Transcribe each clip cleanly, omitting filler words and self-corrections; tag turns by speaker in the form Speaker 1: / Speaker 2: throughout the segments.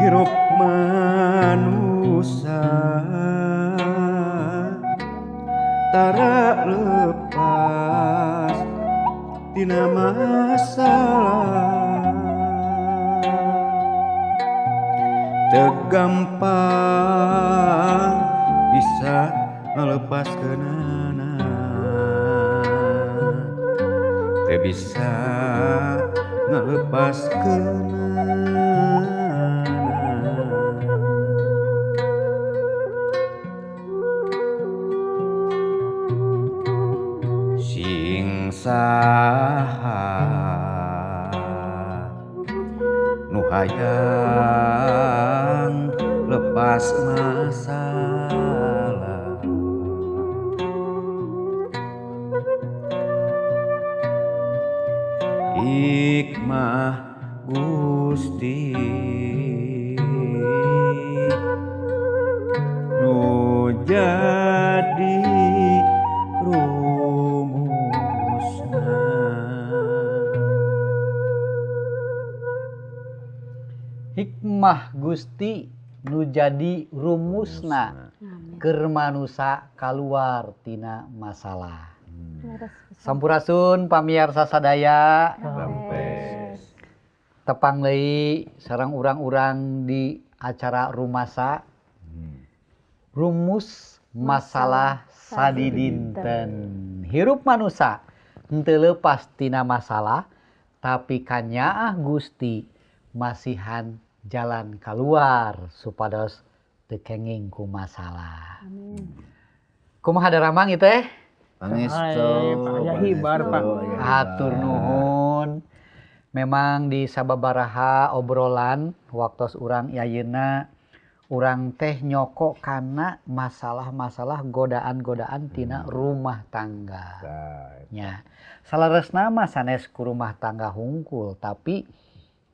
Speaker 1: Hirup manusia tara lepas tina masalah. Teu gampang bisa ngalepaskeunana, teu bisa ngalepaskeunana. Sing saha nu hayang lepas masalah, hikmah Gusti nu jadi rumusna.
Speaker 2: Hikmah Gusti nu jadi rumusna keur manusa kaluar tina masalah. Sampurasun pamiarsa sadaya. Tepang deui sareng urang-urang di acara Rumasa. Rumus masalah sadidinten. Hirup manusa henteu leupas tina masalah, tapi kanyaah Gusti masihan jalan keluar supados teu kenging ku masalah.
Speaker 3: Amin.
Speaker 2: Kumaha daramang ieu teh?
Speaker 1: Pangestu,
Speaker 4: Aya hibar, Pak.
Speaker 2: Hatur nuhun. Memang di sababaraha obrolan waktos urang ayeuna urang teh nyoko kana masalah-masalah godaan-godaan tina rumah tangga. Nya. Salaresna mah sanes ku rumah tangga hungkul, tapi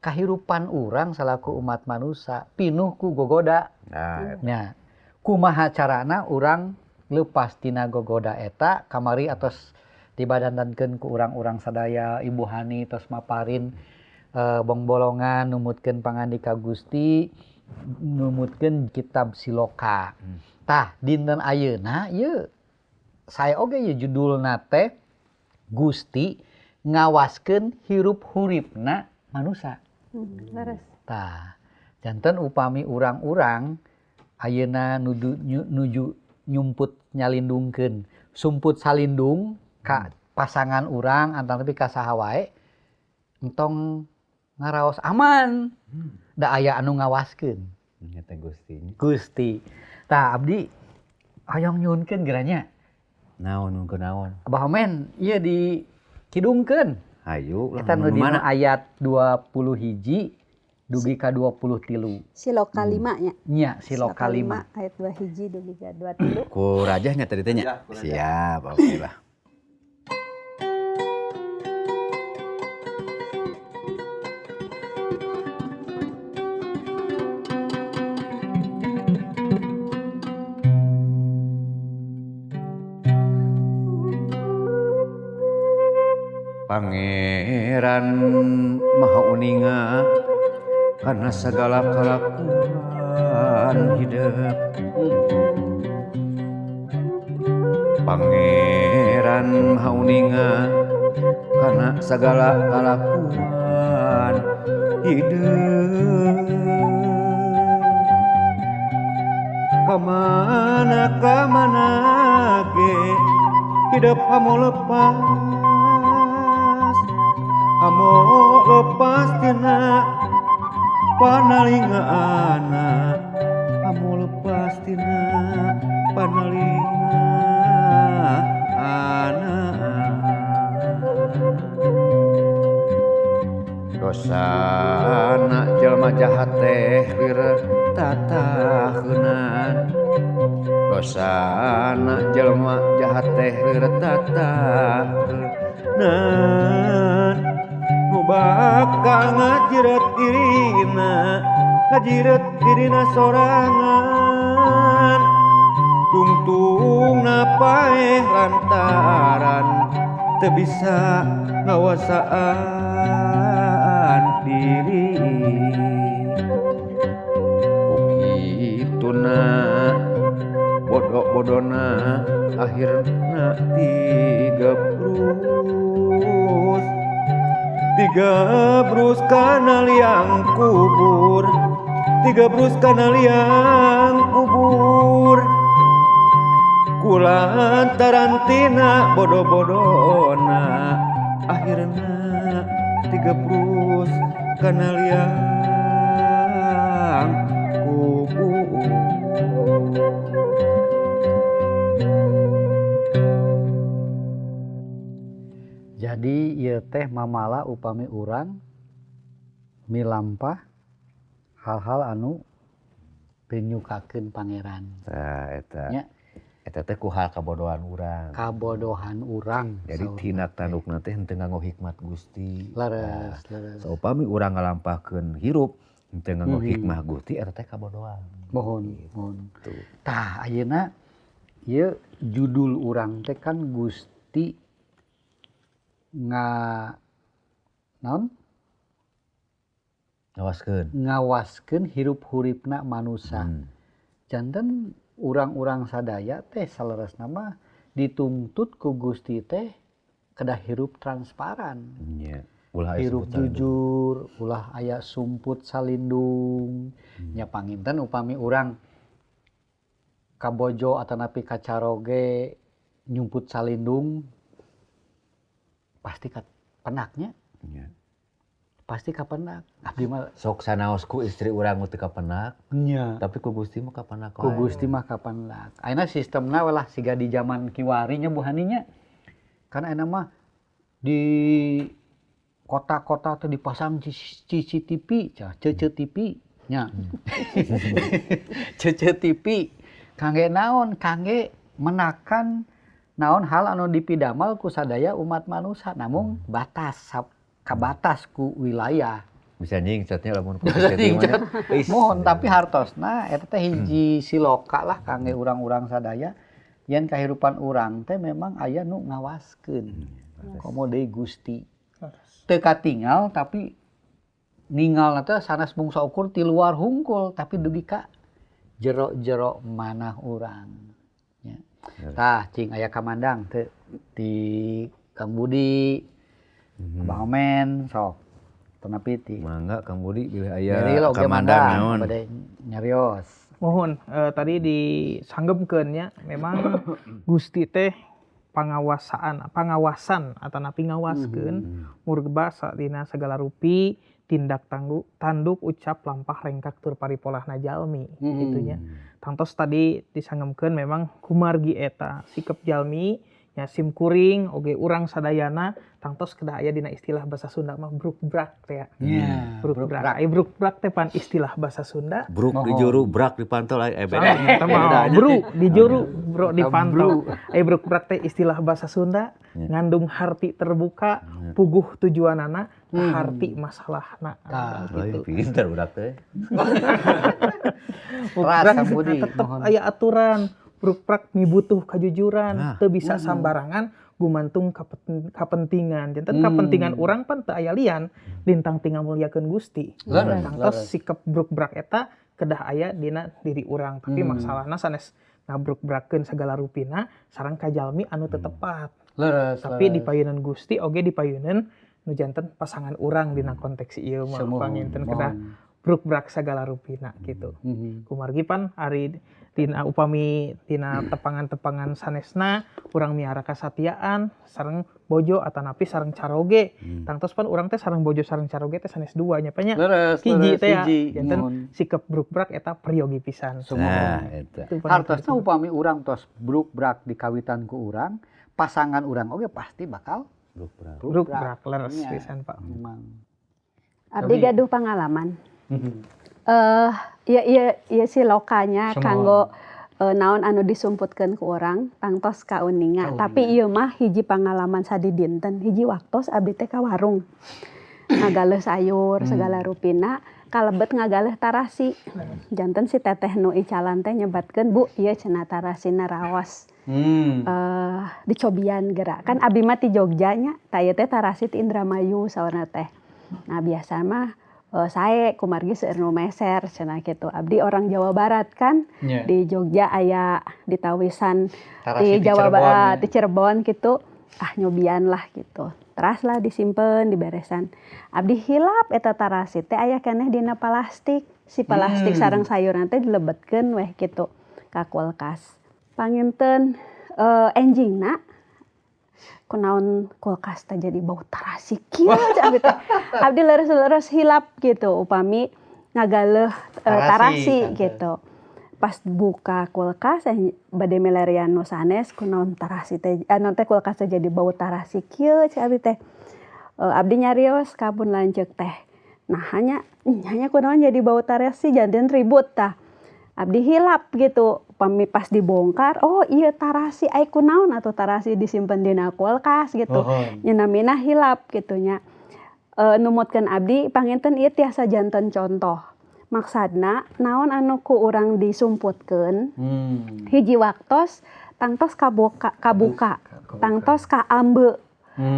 Speaker 2: kahirupan urang salaku umat manusia pinuh ku gogoda. Nya. Kumaha carana urang lepas tina gogoda eta kamari atos dibadandankeun ku urang-urang sadaya. Ibu Hani tos maparin bongbolongan numutkeun pangandika Gusti, numutkeun kitab Siloka. Tah dinten ayeuna ieu sae oge ieu judulna teh Gusti ngawaskeun hirup huripna manusa.
Speaker 3: Leres.
Speaker 2: Tah janten upami urang-urang ayeuna nuju nyumput nyalindungkeun sumput salindung ka pasangan urang antara tapi ka saha wae entong ngaraos aman. Da aya anu ngawaskeun.
Speaker 1: Nyata Gusti.
Speaker 2: Gusti. Tah abdi hoyong nyuhunkeun geranya.
Speaker 1: Naon nyuhunkeun naon?
Speaker 2: Abah Omen ieu dikidungkeun.
Speaker 1: Hayu lah.
Speaker 2: Kita nu dina ayat 20 hiji dugi ka 23.
Speaker 3: Siloka 5 nya.
Speaker 2: Nya, siloka 5.
Speaker 3: Ayat 2 hiji dugi ka 23.
Speaker 1: Ku rajahnya tadi teh nya. Siap, oke lah. Pangeran Maha Uninga karena segala kalakuan hidup. Pangeran Maha Uninga karena segala kalakuan hidup. Kamana kamana ge hidup amo lepas, amo lepas tina panalinga anak, amo lepas tina panalinga anak. Dosana jelma jahat teh lir tataheunan, dosana jelma jahat teh lir tataheunan. Nu bakal ngajiret dirina, ngajiret dirina sorangan, tungtungna paeh lantaran teu bisa ngawasaan diri. Akhirna tiga brus, tiga brus kana liang kubur, tiga brus kana liang kubur. Kulantaran tina bodoh-bodona, akhirna tiga brus kana liang kubur.
Speaker 2: Jadi ieu teh mamala upami urang milampah hal-hal anu teu nyukakeun Pangeran.
Speaker 1: Tah eta.
Speaker 2: Nya.
Speaker 1: Eta teh ku hal kabodohan urang.
Speaker 2: Kabodohan urang.
Speaker 1: Jadi tindak tandukna teh henteu nganggo hikmat Gusti.
Speaker 2: Leres, leres.
Speaker 1: Saupami urang ngalampahkeun hirup henteu nganggo hikmah Gusti, eta teh kabodohan.
Speaker 2: Mohon, mohon. Tah ayeuna ieu judul urang teh kan Gusti ngawaskeun hirup huripna manusa. Janten urang-urang sadaya teh saleresna mah dituntut ku Gusti teh kedah hirup transparan.
Speaker 1: Yeah. Ulah
Speaker 2: hirup jujur, ulah aya sumput salindung. Nya panginten upami urang kabojo atanapi kacaroge nyumput salindung pasti kapenaknya.
Speaker 1: Yeah.
Speaker 2: Pasti kapenak. Abdi mah
Speaker 1: sok sanaos ku istri urang teu kapenak.
Speaker 2: Nya.
Speaker 1: Tapi ku Gusti mah kapenak wae.
Speaker 2: Ku Gusti mah kapenak. Ayeuna sistemna we lah siga di zaman kiwari nya Bu Hani nya. Kan ayeuna mah di kota-kota teh dipasang CCTV, CCTV nya. CCTV kangge naon? Kangge menakan naon hal anu dipidamal ku sadaya umat manusia, namung batas kabatas ku wilayah.
Speaker 1: Bisa nyingcatnya lamun ku
Speaker 2: nyingcat. Mohon tapi hartosna eta teh hiji siloka lah kangge urang-urang sadaya yen kahirupan urang teh memang aya nu ngawaskeun. Komo deui Gusti. Teu katingal tapi ningal teh sanes mung saukur ti luar hungkul tapi dugi ka jero-jero manah urang. Ya. Tah cing aya kamandang teu ti Kang Budi. Abang Omen sok tenapi ti.
Speaker 1: Mangga Kang Budi bilih aya kamandang naon
Speaker 2: bade nyarios.
Speaker 4: Mohon tadi disanggemkeun nya memang Gusti teh pengawasan atanapi ngawaskeun murba dina segala rupi tindak tanduk ucap lampah rengkak tur paripolahna jalmi kitu nya. Tangtos tadi disanggemkeun memang kumargi eta sikep jalmi nya sim kuring oge urang sadayana tangtos kedah aya dina istilah bahasa Sunda mah brukbrak teh ya. Yeah, brukbrak. Ai brukbrak teh pan istilah bahasa Sunda.
Speaker 1: Bruk di juru, brak di pantol ai beda.
Speaker 4: Bru di juru, bro di pantol. Ai brukbrak teh istilah bahasa Sunda ngandung harti terbuka, puguh tujuanana, harti masalahna.
Speaker 1: Gitu. Pinter budak teh.
Speaker 4: Brukbrak tetep aya aturan. Brukbrak mibutuh kajujuran, teu bisa sambarangan gumantung kapentingan. Janten kapentingan urang pan teu aya lian, lintang tinggal mulyakeun Gusti. Tangtos sikap brukbrak eta kedah aya dina diri urang, tapi masalahna sanes ngabrukbrakeun sagala rupina sareng kajalmi anu teu tepat. Tapi dipayunan Gusti oge dipayunan nu janten pasangan urang dina konteks ieu mah panginten kedah brukbrak sagala rupina gitu. Kumargi pan ari tina upami tina tepangan-tepangan sanesna urang miara kasatiaan sareng bojo atanapi sareng caroge. Tangtos pan urang teh sareng bojo sareng caroge teh sanes dua nya nya. Hiji teh ya. Janten sikep brukbrak eta peryogi pisan.
Speaker 1: Nah, eta.
Speaker 2: Hartosna upami urang tos brukbrak dikawitan ku urang, pasangan urang oge pasti bakal
Speaker 1: brukbrak.
Speaker 4: Brukbrak leres pisan Pak.
Speaker 2: Memang.
Speaker 3: Abdi gaduh pangalaman. Iya si lokanya kanggo naon anu disumputkeun ku urang tangtos kauninga. Tapi ieu mah hiji pangalaman sadidinten, hiji waktos abdi teh ka warung ngagaleuh sayur segala rupina, kalebet ngagaleuh tarasi. Janten si teteh nu icalan teh nyebatkeun, Bu, ieu cenah tarasina raos. Dicobian geura. Kan abdi mah ti Jogja nya, tah ieu teh tarasi ti Indramayu saurna teh. Nah biasa mah Sae kumargi seueur nu meser cenah kitu. Abdi orang Jawa Barat kan.
Speaker 2: Yeah.
Speaker 3: Di Jogja aya ditawisan
Speaker 2: tarasi
Speaker 3: di Jawa
Speaker 2: Cirebon,
Speaker 3: Barat,
Speaker 2: ya.
Speaker 3: Di Cirebon gitu. Ah nyobian lah gitu. Teras lah disimpen diberesan. Abdi hilap eta tarasi teh aya keneh dina plastik. Si plastik sareng sayuran teh dilebetkeun weh gitu ka kulkas. Panginten enjingna kunaon kulkas teh jadi bau tarasi kieu abdi teh. Abdi leres-leres hilap gitu upami ngagaleuh tarasi gitu. Pas buka kulkas bade milarian nu sanes kunaon tarasi teh anu teh kulkas teh jadi bau tarasi kieu abdi teh. Abdi nyarios ka pun lanceuk teh. Nah hanya kunaon jadi bau tarasi janten ribut tah. Abdi hilap gitu upami pas dibongkar oh iya tarasi ai kunaon atuh tarasi disimpen dina kulkas gitu. Nya namina hilap gitu nya. Numutkeun abdi panginten ieu tiasa janten contoh. Maksudna naon anu ku urang disumputkeun hiji waktos tangtos kabuka tangtos kaambe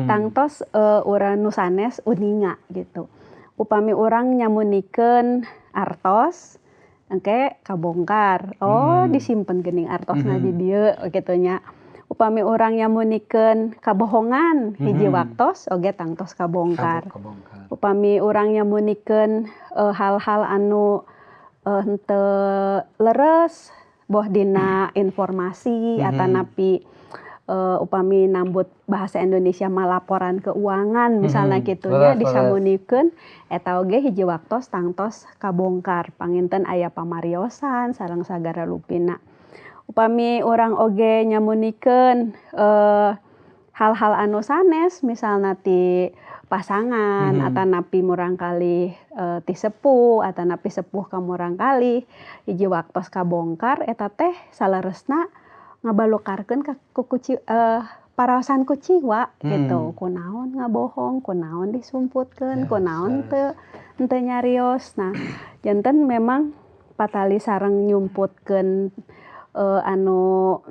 Speaker 3: tangtos urang nu sanes uninga gitu. Upami urang nyamunikeun artos engke kabongkar oh disimpen geuning artosna di dieu kitu nya. Upami urang nyamunikeun kabohongan hiji waktos oge tangtos kabongkar. Upami urang nyamunikeun hal-hal anu henteu leres boh dina informasi atanapi upami nambut bahasa Indonesia mah laporan keuangan misalnya kitu nya disamunikeun eta oge hiji waktos tangtos kabongkar. Panginten aya pamariosan sareng sagara lupina. Upami urang oge nyamunikeun hal-hal anu sanes misalna ti pasangan atanapi murangkalih ti sepuh atanapi sepuh ka murangkalih hiji waktos kabongkar eta teh saleresna ngabalukarkeun ka paraosan kuciwa gitu. Kunaon ngabohong, kunaon disumputkeun, kunaon teu nyarios. Nah, janten memang patali sareng nyumputkeun anu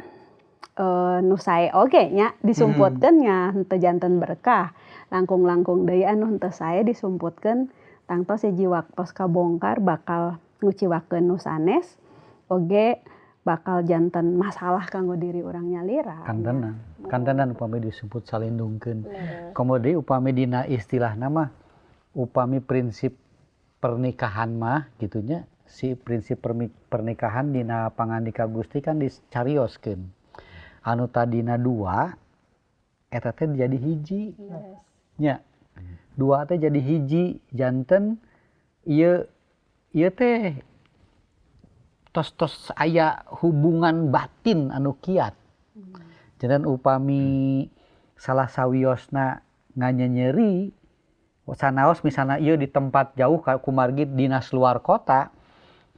Speaker 3: nu sae oge nya disumputkeun nya henteu janten berkah. Langkung-langkung deui anu henteu sae disumputkeun tangtos hiji waktos kabongkar bakal nguciwakeun nu sanes oge bakal janten masalah kanggo diri urang nyalira.
Speaker 2: Kantenan, kantenan upami disumput salindungkeun. Komo deui upami dina istilahna mah upami prinsip pernikahan mah gitunya si prinsip pernikahan dina pangandika Gusti kan dicarioskeun. Anu tadina dua eta teh jadi hiji. Nya. Dua teh jadi hiji janten ieu ieu teh tos-tos aya hubungan batin anu kiat. Janten upami salah sawiosna nganyenyeri sanaos misalna ieu di tempat jauh kumargi dinas luar kota,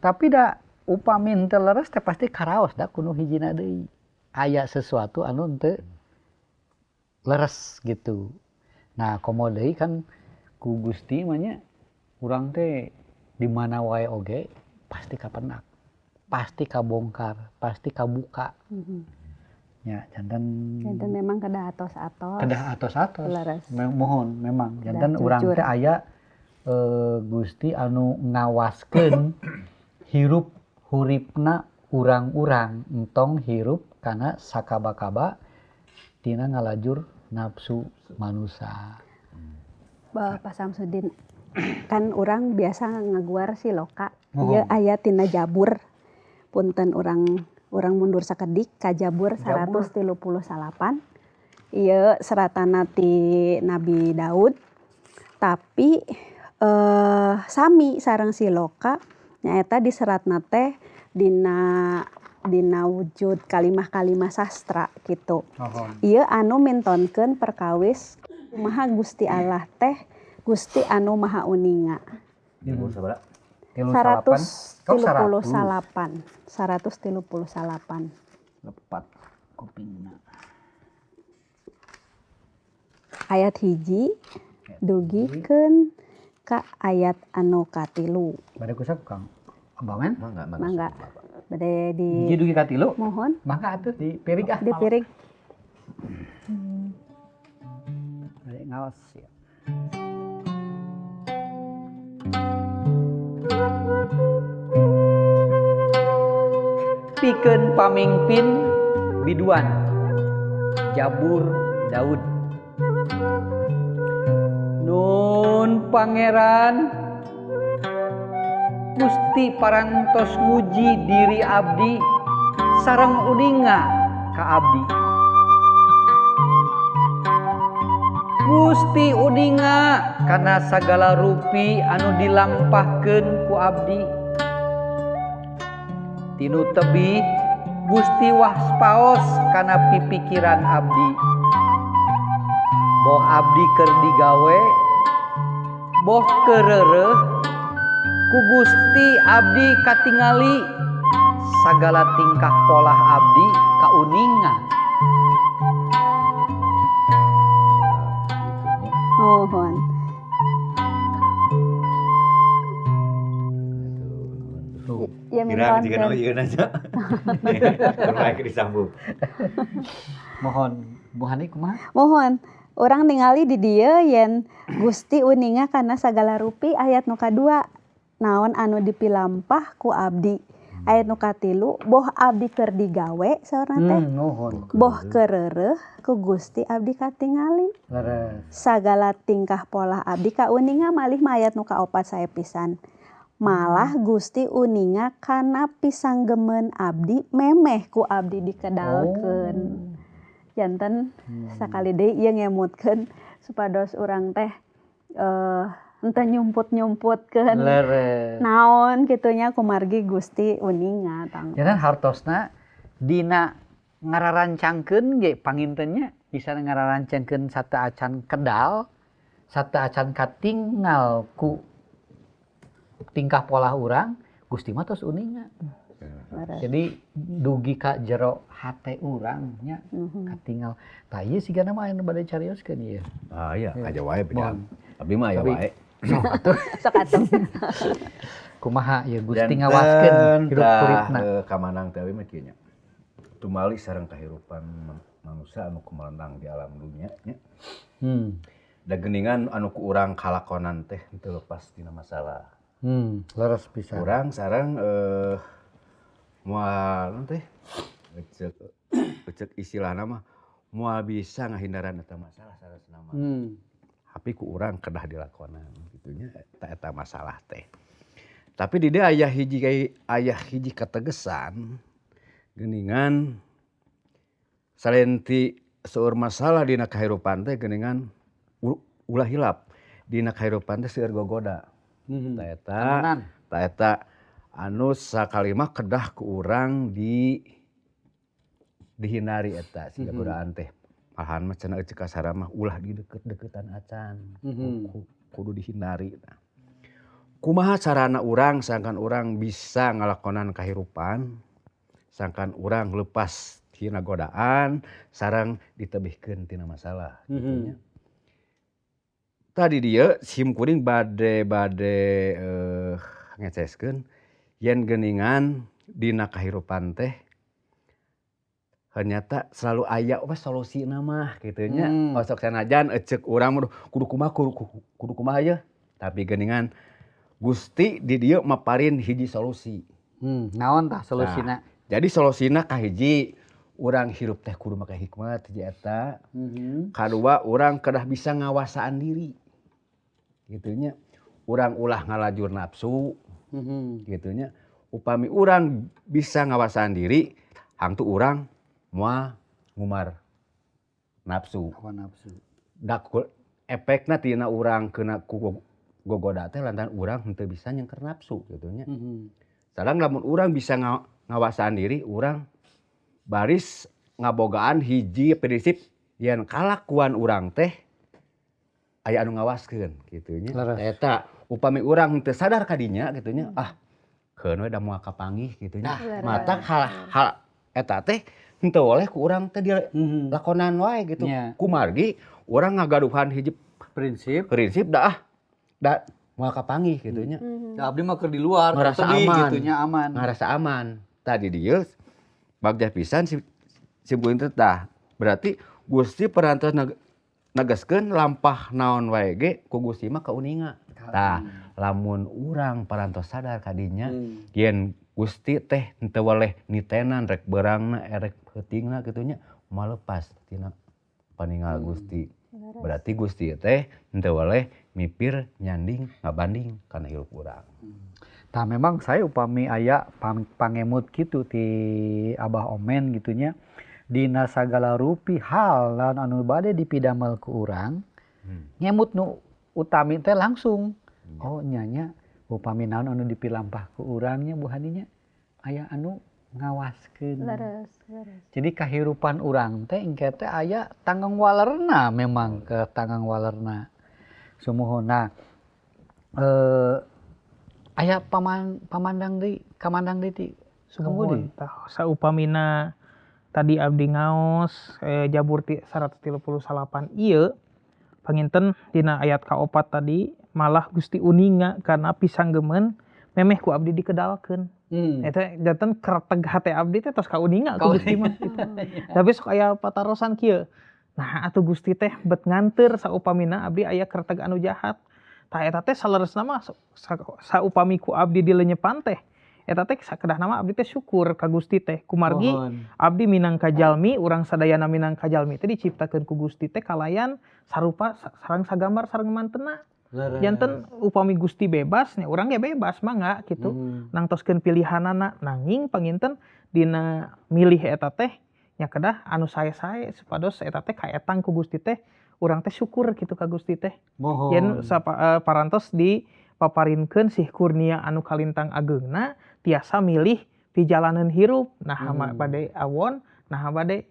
Speaker 2: tapi da upami henteu leres teh pasti karaos da kuno hijina deui. Aya sesuatu anu henteu leres gitu. Nah, komo deui kan ku Gusti mah nya urang teh di mana wae oge pasti kapenak, pasti kabongkar, pasti kabuka. Ya, janten
Speaker 3: memang kedah atos-atos.
Speaker 2: Kedah atos-atos. Mohon memang janten urang teh aya Gusti anu ngawaskeun hirup huripna urang-urang entong hirup kana sakaba-kaba tina ngalajur nafsu manusia.
Speaker 3: Pak Samsudin, kan urang biasa ngaguar siloka. Ieu aya tina Jabur. Punten urang mundur sakedik ka Jabur 138. Ieu seratana ti Nabi Daud. Tapi sami sareng siloka nyaeta diseratna teh dina wujud kalimah-kalimah sastra gitu. Ieu anu mintonkeun perkawis kumaha Gusti Allah teh Gusti anu Maha Uninga. 138. 138.
Speaker 2: Lepat kupingna.
Speaker 3: Ayat 1 dugikeun ka ayat anu katilu.
Speaker 2: Bade kusaha Kang? Ambangan?
Speaker 1: Mangga,
Speaker 3: mangga. Bade di
Speaker 2: hiji dugi katilu?
Speaker 3: Mohon.
Speaker 2: Mangga atuh dipirig ah.
Speaker 3: Dipirig.
Speaker 2: Bade ngaos ya. Pikeun pamingpin biduan Jabur Daud. Nun Pangeran Gusti parantos nguji diri abdi sareng uninga ka abdi. Gusti uninga kana sagala rupi anu dilampahkeun ku abdi. Tinu tebih Gusti waspaos kana pipikiran abdi. Boh abdi keur digawe, boh kereureuh, ku Gusti abdi katingali sagala tingkah polah abdi kauninga.
Speaker 3: Mohon. Ya
Speaker 1: Kira jika nama ieu aja. Kurang disambung.
Speaker 2: Mohon, Bu Hani kumaha?
Speaker 3: Mohon. Urang ningali di dieu yen Gusti uninga kana sagala rupi ayat nu kadua. Naon anu dipilampah ku abdi. Ayat nu katilu boh abdi keur digawe saurna teh. Boh kereureuh ku Gusti abdi katingali. Sagala tingkah polah abdi kauninga malih mah ayat nu kaopat sae pisan. Malah Gusti uninga kana pisanggemeun abdi memeh ku abdi dikedalkeun. Janten sakali deui ieu ngemutkeun supados urang teh henteu nyumput-nyumputkeun. Naon kitunya kumargi Gusti uninga tang.
Speaker 2: Janten hartosna dina ngararancangkeun ge pangintennya bisa ngararancangkeun sateuacan kedal, sateuacan katingal ku tingkah polah urang, Gusti mah tos uninga. Jadi dugi ka jero hate urang nya katingal. Tah ieu sigana mah anu bade carioskeun ieu.
Speaker 1: Ah iya, aja wae beda. Abi mah aya wae.
Speaker 2: Sok atuh.
Speaker 3: Sok atuh.
Speaker 2: Kumaha ieu Gusti ngawaskeun hirup kuritna.
Speaker 1: Kamanang teh abi mah kieu nya. Tumali sareng kahirupan manusia anu kumalendang di alam dunya nya. Da geuningan anu ku urang kalakonan teh teu lepas tina masalah.
Speaker 2: Leres pisan.
Speaker 1: Urang sareng moal teh cek istilahna mah moal bisa ngahindaran eta masalah saresna mah. Tapi ku urang kedah dilakonan kitu nya eta masalah teh. Tapi di dieu aya hiji kategesan geuningan salain ti seueur masalah dina kahirupan teh geuningan ulah hilap dina kahirupan teh seueur gogoda. Ta eta anu sakalimah kedah ku urang dihindari eta siga godaan teh. Malahan mah cenah cek kasara mah ulah dideket-deketan acan. Kudu dihindari. Nah. Kumaha carana urang sangkan urang bisa ngalakonan kahirupan, sangkan urang lepas tina godaan, sareng ditebihkeun tina masalah kitu nya. Tadi dieu sim kuring bade ngeceskeun yen geuningan dina kahirupan teh ternyata selalu aya we solusina mah kitu nya. Osok sanajan eceuk urang kudu kumaha kudu kumaha yeuh, tapi geuningan Gusti di dieu maparin hiji solusi.
Speaker 2: Naon tah solusina?
Speaker 1: Nah, jadi solusina kahiji urang hirup teh kudu make hikmat hiji eta. Kadua urang kedah bisa ngawasaan diri. Kitu nya. Urang ulah ngalajur nafsu. Kitu nya. Upami urang bisa ngawasaan diri, hangtu urang moal ngumar nafsu. Dak efekna tina urang kena ku gogoda teh lantaran urang henteu bisa nyengker nafsu kitu nya. Sareng lamun urang bisa ngawasaan diri, urang baris ngabogaan hiji prinsip yen kalakuan urang teh aya anu ngawaskeun kitu nya. Eta upami urang henteu sadar ka dinya kitu nya, ah keun we da moal kapanggih kitu nya. Mata hal eta teh henteu oleh ku urang teh dilakonan wae gitu. Kumargi urang ngagaduhan hiji prinsip da ah da moal kapanggih kitu nya.
Speaker 2: Da abdi mah keur di luar
Speaker 1: ngarasa aman
Speaker 2: kitu nya aman.
Speaker 1: Ngarasa aman. Tadi dieu bagja pisan si buin teh tah. Berarti Gusti parantos negaskeun lampah naon wae ge ku Gusti mah kauninga. Tah, lamun urang parantos sadar ka dinya yen Gusti teh henteu weleh nitenan rek beurangna erek peutingna kitu nya malepas tina paningal Gusti. Berarti Gusti teh henteu weleh mipir nyanding ngabanding kana hirup urang.
Speaker 2: Tah memang saya upami aya pangemut kitu ti Abah Omen gitu nya dina sagala rupi hal naon anu bade dipidamel ku urang ngemut nu utami teh langsung. Oh nya nya upami naon anu dipilampah ku urang nya Bu Hani nya aya anu ngawaskeun.
Speaker 3: Leres, leres.
Speaker 2: Jadi kahirupan urang teh engke teh aya tanggung walerna memang ke tanggung walerna. Sumuhun. Nah, aya pamandang deui kamandang deui ti Kang Budi.
Speaker 4: Sumuhun tah saupamina tadi abdi ngaos Jabur 138 ieu panginten dina ayat kaopat tadi malah Gusti uninga kana pisanggemeun memeh ku abdi dikedalkeun. Eta janten kereteg hate abdi teh tos kauninga ku Gusti mah gitu. Tapi sok aya patarosan kieu. Nah atuh Gusti teh bet nganteur saupamina abdi aya kereteg anu jahat. Tah eta teh saleresna mah saupami ku abdi dilenyepan teh eta teh sakedahna mah abdi teh syukur ka Gusti teh kumargi abdi minangka jalmi urang sadayana minangka jalmi teh diciptakeun ku Gusti teh kalayan sarupa sareng sagambar sareng mantena. Janten upami Gusti bebas nya urang ge bebas mangga kitu. Nangtoskeun pilihanana nanging panginten dina milih eta teh nya kedah anu sae-sae supados eta teh kaetang ku Gusti teh urang teh syukur kitu ka Gusti teh. Yen parantos dipaparinkeun sih kurnia anu kalintang ageungna tiasa milih pijalaneun hirup nah bade awon nah bade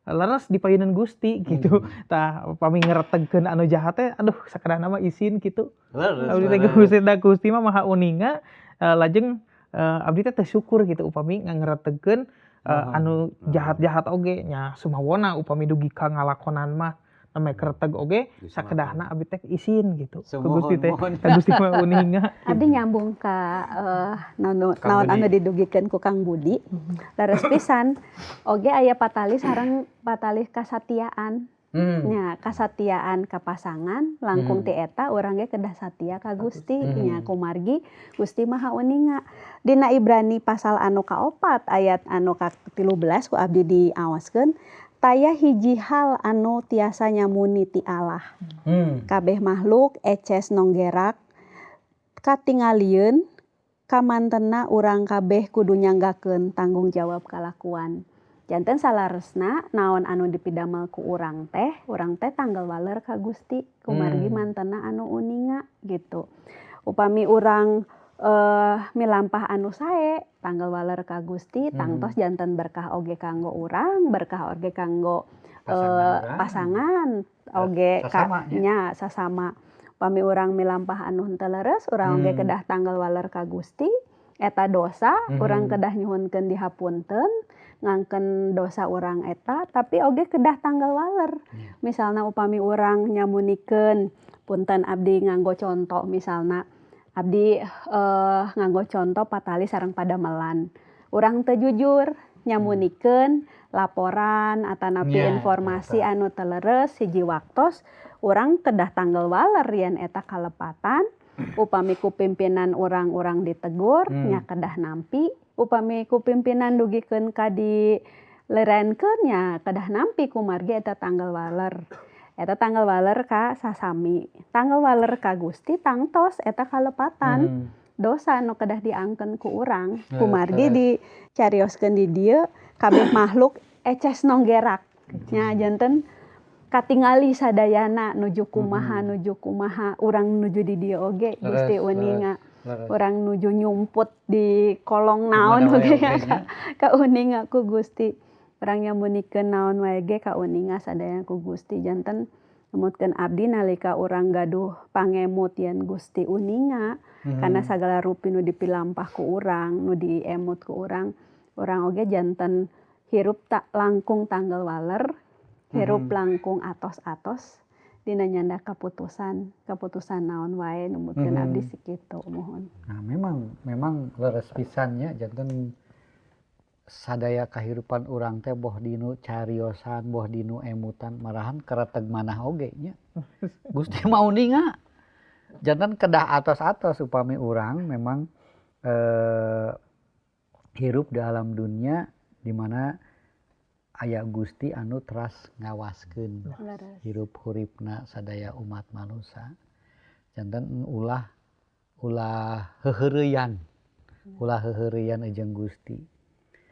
Speaker 4: leres dipayunan Gusti gitu. Tah pami ngeretegkeun anu jahat teh aduh sakedahna mah isin kitu. Abdi teh Gusti da Gusti mah maha uninga lajeng abdi teh syukur gitu upami ngeretegkeun anu jahat-jahat oge nya sumawona upami dugi ka ngalakonan mah namanya kereteg oge sakedahna abdi teh isin gitu. Ku Gusti teh ka Gusti mah uninga.
Speaker 3: Abdi nyambung ka naon anu didugikeun ku Kang Budi. Leres pisan oge aya patali sareng patali kasatiaan. Nya kasatiaan ka pasangan langkung ti eta urang ge kedah satia ka Gusti nya kumargi Gusti Maha Uninga. Dina Ibrani pasal anu kaopat ayat anu ka-13 ku abdi diawaskeun taya hiji hal anu tiasa nyamuni ti Allah. Kabeh makhluk eces nonggerak katingalieun kamantena urang kabeh kudu nyanggakeun tanggung jawab kalakuan. Janten salaresna naon anu dipidamel ku urang teh tanggal waler ka Gusti kumargi mantena anu uninga gitu. Upami urang milampah anu sae tanggal waler ka Gusti tangtos janten berkah oge kanggo urang, berkah oge kanggo pasangan oge nya sasama. Upami urang milampah anu henteu leres urang oge kedah tanggal waler ka Gusti eta dosa urang kedah nyuhunkeun dihapunten ngangken dosa urang eta tapi oge kedah tanggal waler. Misalna upami urang nyamunikeun punten abdi nganggo contoh misalna abdi nganggo contoh patali sareng padamelan. Urang teu jujur nyamunikeun laporan atanapi informasi anu teu leres hiji waktos urang kedah tanggal waler yen eta kalepatan. Upami ku pimpinan urang-urang ditegur nya kedah nampi. Upami ku pimpinan dugikeun ka dilerenkeun nya kedah nampi kumargi eta tanggal waler. Eta tanggal waler ka sasami. Tanggal waler ka Gusti tangtos eta kalepatan. Dosa nu kedah diangkeun ku urang. Kumargi dicarioskeun di dieu kabeh makhluk eces nonggerak. Nya janten katingali sadayana nuju kumaha nuju kumaha urang nuju di dieu oge Gusti uninga. Urang nuju nyumput di kolong naon oge kauninga ku Gusti. Urang nyamunikeun naon wae ge kauninga sadayana ku Gusti. Janten ngemutkeun abdi nalika urang gaduh pangemut yen Gusti uninga karena sagala rupi nu dipilampah ku urang, nu diemut ku urang, urang oge janten hirup tak langkung tanggal waler, hirup langkung atos-atos dina nyanda kaputusan, kaputusan naon wae numutkeun abdi sakitu muhun.
Speaker 2: Nah, memang leres pisan nya janten sadaya kahirupan urang teh boh dinu cariosan, boh dinu emutan, marahan kereteg manah oge nya. Gusti mau ninga. Janten kedah atos-atos upami urang memang Hirup di alam dunia di mana aya Gusti anu teras ngawaskeun hirup huripna sadaya umat manusia. Janten ulah ulah heuheureyan. Ulah heuheureyan jeung Gusti.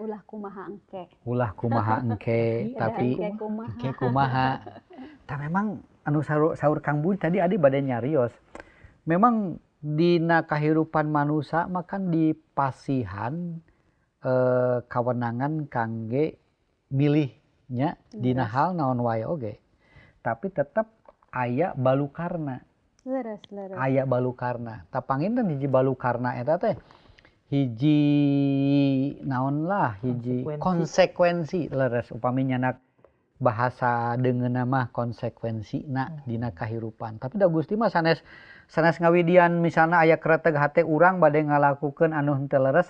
Speaker 3: Ulah kumaha engke.
Speaker 2: Ulah kumaha engke, tapi engke kumaha. Tah memang anu saur Kang Budi tadi adi bade nyarios. Memang dina kahirupan manusia makan dipasihan kawenangan kangge milihnya dina hal naon wae oge. Tapi tetep aya balukarna.
Speaker 3: Leres, leres.
Speaker 2: Aya balukarna. Tah panginten hiji balukarna eta teh hiji naon lah, hiji konsekuensi leres upami nyanak bahasa deungeunna mah konsekuensina dina kahirupan. Tapi da Gusti mah sanes sanes ngawidian misalna aya kreteg hate urang bade ngalakukeun anu henteu leres,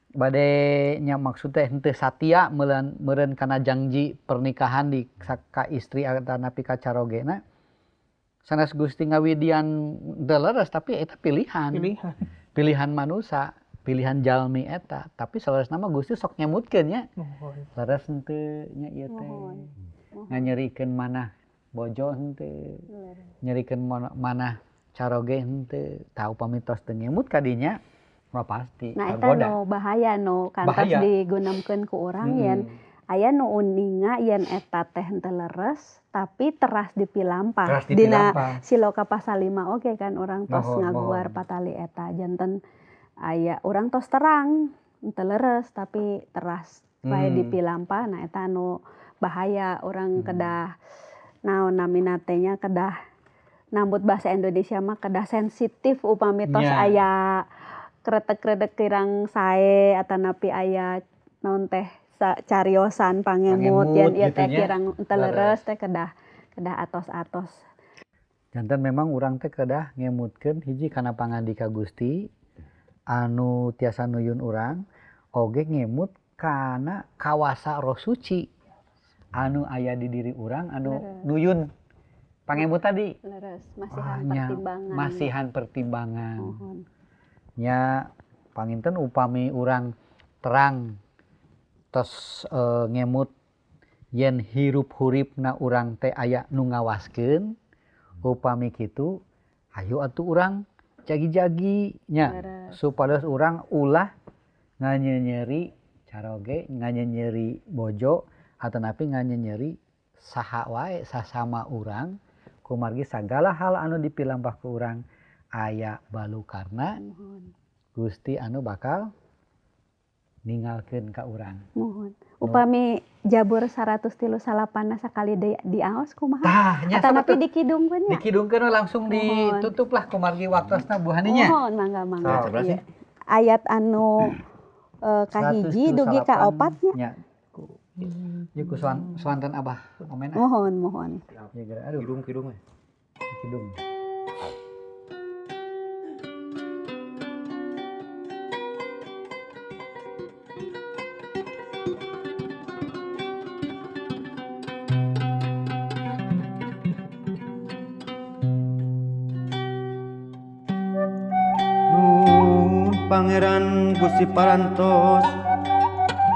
Speaker 2: bade nya maksud teh henteu satia meureun kana janji pernikahan di ka istri atanapi ka carogena. Sanes Gusti ngawidian henteu leres tapi eta pilihan.
Speaker 4: Pilihan.
Speaker 2: Pilihan manusia, pilihan jalmi eta, tapi saleresna mah Gusti sok nyemutkeun nya. Leres henteu nya ieu teh. Nganyerikeun manah bojo henteu, nyerikeun manah caroge henteu. Tah upami tos teu ngemut ka dinya mah pasti
Speaker 3: nah, eta nu bahaya nu kantos digunakeun ku urang yen aya nu uninga yen eta teh henteu leres tapi teras dipilampah. Dina siloka pasal 5 oge kan urang tos ngaguar patali eta janten aya urang tos terang henteu leres tapi teras wae dipilampah. Nah eta nu bahaya urang kedah naon namina teh nya kedah nambut bahasa Indonesia mah kedah sensitif upami tos aya kretek-kretek kirang sae atanapi aya naon teh cariosan pangemut yen ieu teh kirang teu leres teh kedah kedah atos-atos.
Speaker 2: Janten memang urang teh kedah ngemutkeun hiji kana pangandika Gusti anu tiasa nuyun urang oge ngemut kana kawasa Roh Suci anu aya di diri urang anu nuyun pangemut tadi.
Speaker 3: Leres, masihan pertimbangan.
Speaker 2: Masihan pertimbangan. Nya panginten upami urang terang tos ngemut yen hirup huripna urang teh aya nu ngawaskeun upami kitu hayu atuh urang jagi-jagi nya supados urang ulah nganyenyeri caroge, nganyenyeri bojo atanapi nganyenyeri saha wae sasama urang kumargi sagala hal anu dipilampah ku urang aya balukarna Gusti anu bakal ninggalkeun ka urang.
Speaker 3: Muhun. Upami Jabur 139 sakali diaos kumaha?
Speaker 2: Tah, nya
Speaker 3: atanapi dikidungkeun nya.
Speaker 2: Dikidungkeun langsung ditutup lah kumargi waktosna Bu Hani nya.
Speaker 3: Muhun, mangga mangga. Oh, ayat anu kahiji dugi ka opat nya.
Speaker 2: Ieu ku swanten Abah omen.
Speaker 3: Muhun, muhun.
Speaker 2: Aduh,
Speaker 1: kidung-kidung we.
Speaker 2: Kidung.
Speaker 1: Pangeran Gusti parantos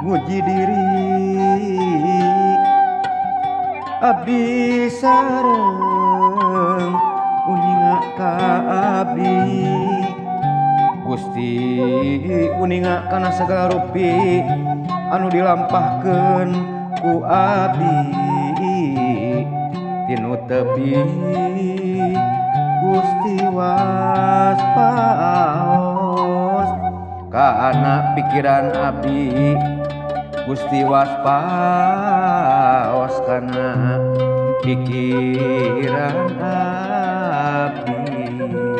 Speaker 1: nguji diri abdi sareng uninga ka abdi Gusti uninga kana sagala rupi anu dilampahkeun ku abdi tinu tepi Gusti waspaos kana pikiran abdi Gusti waspaos kana pikiran abdi.